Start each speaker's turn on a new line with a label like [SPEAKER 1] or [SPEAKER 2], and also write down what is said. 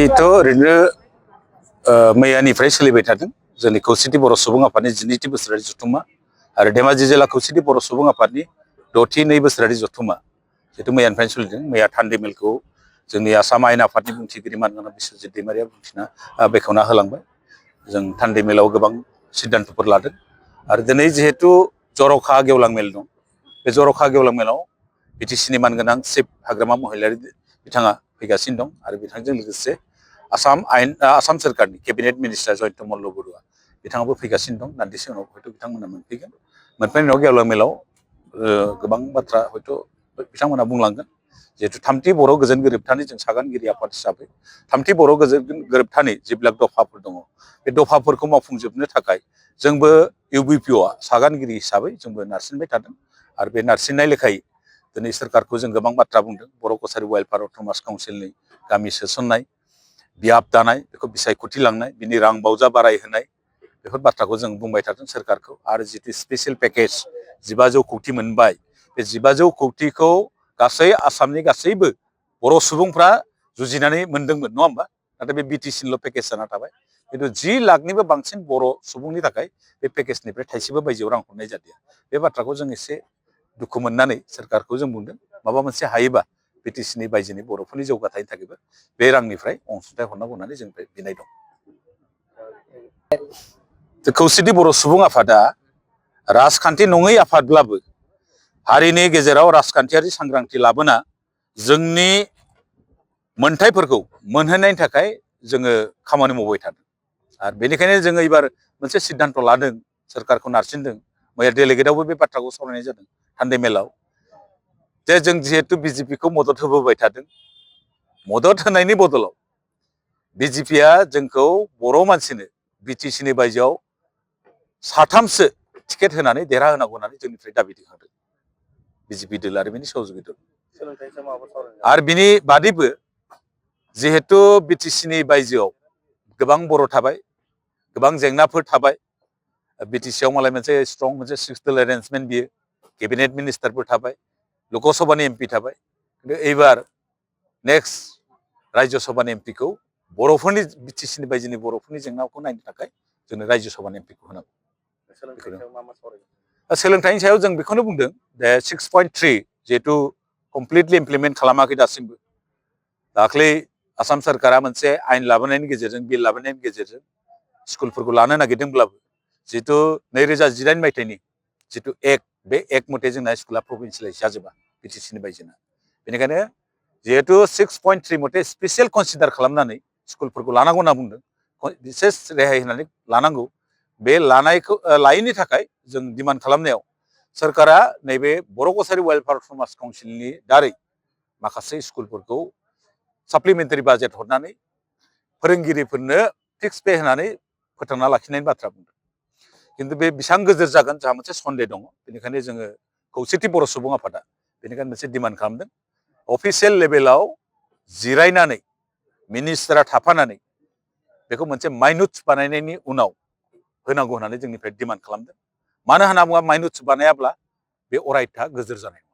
[SPEAKER 1] दिनैथ' ओरैनो मैयानिफ्राय सोलिबाय थादों जोंनि खौसेथि बर' सुबुं आफादनि 12थि बोसोरारि जथुम्मा आरो धेमाजि जिल्ला खौसेथि बर' सुबुं आफादनि 6थि 2 बोसोरारि जथुम्मा जिहेतु मैयानिफ्रायनो सोलिदों। मैया थान्दै मेलखौ जोंनि आसाम आयेन आफादनि बुंथिगिरि मानगोनां बिस्वजित दैमारिया बुंथिना बेखेवना होलांबाय। जों थान्दै मेलाव गोबां सिद्धान्तफोर लादों आरो दिनै जिहेतु जर'खा गेवलां मेल दं, बे जर'खा गेवलां मेलाव बिटिसिनि मानगोनां चिफ हाग्रामा महिलारि बिथाङा फैगासिनो दं आरो बिथांजों लोगोसे आसाम सोरखारनि केबिनेट मिनिस्टार जयन्त मल्ल बरुवा बिथाङाबो फैगासिनो दं। दान्दिसे उनाव हयथ' बिथांमोना मोनफैगोन। मोनफैनायनि उनाव गेवलां मेलाव गोबां बाथ्रा हयथ' बिथांमोना बुंलांगोन। जिहेतु 3थि बर' गोजोन गोरोबथानि जों सागानगिरि आफाद हिसाबै 3थि बर' गोजोन गोरोबथानि जिबिलाक दफाफोर दङ, बे दफाफोरखौ मावफुंजोबनो थाखाय जोंबो इउबिपिअआ सागानगिरि हिसाबै जोंबो नारसिनबाय थादों आरो बे नारसिननाय लेखायै दिनै सोरखारखौ जों गोबां बाथ्रा बुंदों। बर' कसारि वेलफेयार अट'नमास काउन्सिलनि गामि सोसननाय, बियाब दानाय, बेखौ बिसायख'थि लांनाय, बिनि रां बावजा बारायहोनाय, बेफोर बाथ्राखौ जों बुंबाय थादों सोरखारखौ। आरो जितु स्पेसियेल पेकेज 15,000 कौटि मोनबाय, बे 15,000 कौटिखौ गासै आसामनि गासैबो बर' सुबुंफ्रा जुजिनानै मोनदोंमोन, नङा होमबा? नाथाय बे बिटिसिनिल' पेकेज जाना थाबाय। खिन्थु 10 लाखनिबो बांसिन बर' सुबुंनि थाखाय बे पेकेजनिफ्राय थाइसेबो बायजोआव रां हरनाय जादिया। बे बाथ्राखौ जों एसे दुखु मोननानै सोरखारखौ जों बुंदों माबा मोनसे हायोबा बिटिसिनि बायजोनि बर'फोरनि जौगाथायनि थाखायबो बे रांनिफ्राय अनसुंथाइ हरनांगौ होननानै जोंनिफ्राय बिनाय दं। खौसेथि बर' सुबुं आफादा राजखान्थि नङै आफादब्लाबो हारिनि गेजेराव राजखान्थियारि सांग्रांथि लाबोना जोंनि मोनथायफोरखौ मोनहोनायनि थाखाय जोङो खामानि मावबाय थादों। आरो बेनिखायनो जोङो एबार मोनसे सिद्धान्त लादों, सोरखारखौ नारसिनदों। मैया डेलिगेटआवबो बे बाथ्राखौ सावरायनाय जादों थान्दै मेलाव, जे जों जिहेतु बिजेपिखौ मदद होबोबाय थादों, मदद होनायनि बदलाव बिजेपिया जोंखौ बर' मानसिनो बिटिसिनि बायजोआव 3सो टिकेट होनानै देरहाहोनांगौ होननानै जोंनिफ्राय दाबि दैखांदों बिजेपि दल आरो बिनि सहयोगि दल। आरो बिनि बादैबो जिहेतु बिटिसिनि बायजोआव गोबां बर' थाबाय, गोबां जेंनाफोर थाबाय, बिटिसिआव मालाय मोनसे स्ट्रं मोनसे 6 दल एरेन्जमेन्ट, बियो केबिनेट मिनिस्टारफोर थाबाय, लकसभानि एमपि थाबाय। खिन्थु एबार नेक्स्ट रायजो सभानि एमपिखौ बर'फोरनि बिटिसिनि बायजोनि बर'फोरनि जेंनाखौ नायनो थाखाय जोंनो रायजो सभानि एमपिखौ होनांगौ। सोलोंथाइनि सायाव जों बेखौनो बुंदों जे 6.3 जिहेतु कमप्लिटलि इमप्लिमेन्ट खालामाखै दासिमबो। दाख्लै आसाम सोरखारा मोनसे आयेन लाबोनायनि गेजेरजों, बिल लाबोनायनि गेजेरजों स्कुलफोरखौ लानो नागिरदोंब्लाबो जिहेतु 2018 मायथाइनि जितु एक्ट, बे एक्ट मथे जोंना स्कुला प्रभिन्सियेलाइज जाजोबा बिटिसिनि बायजोना। बेनिखायनो जिहेतु 6.3 मथे स्पेसियेल कनसिडार खालामनानै स्कुलफोरखौ लानांगौ होनना बुंदों, बिसेस रेहाय होनानै लानांगौ। बे लानायखौ लायैनि थाखाय जों डिमान्ड खालामनायाव सोरखारा नैबे बर' कसारि वेलफेयार अट'नमास काउन्सिलनि दारै माखासे स्कुलफोरखौ साप्लिमेन्टारि बाजेट हरनानै फोरोंगिरिफोरनो फिक्स पे होनानै फोथांना लाखिनायनि बाथ्रा बुंदों। खिन्थु बे बेसेबां गोजोर जागोन जोंहा मोनसे सन्देह दङ। बेनिखायनो जोङो खौसेथि बर' सुबुं आफादा बेनिखायनो मोनसे डिमान्ड खालामदों, अफिसियेल लेभेलाव जिरायनानै मिनिस्टारा थाफानानै बेखौ मोनसे माइनुट्स बानायनायनि उनाव होनांगौ होननानै जोंनिफ्राय डिमान्ड खालामदों। मानो होनना बुङोब्ला माइनुट्स बानायाब्ला बे अरायथा गोजोर जानाय नङा।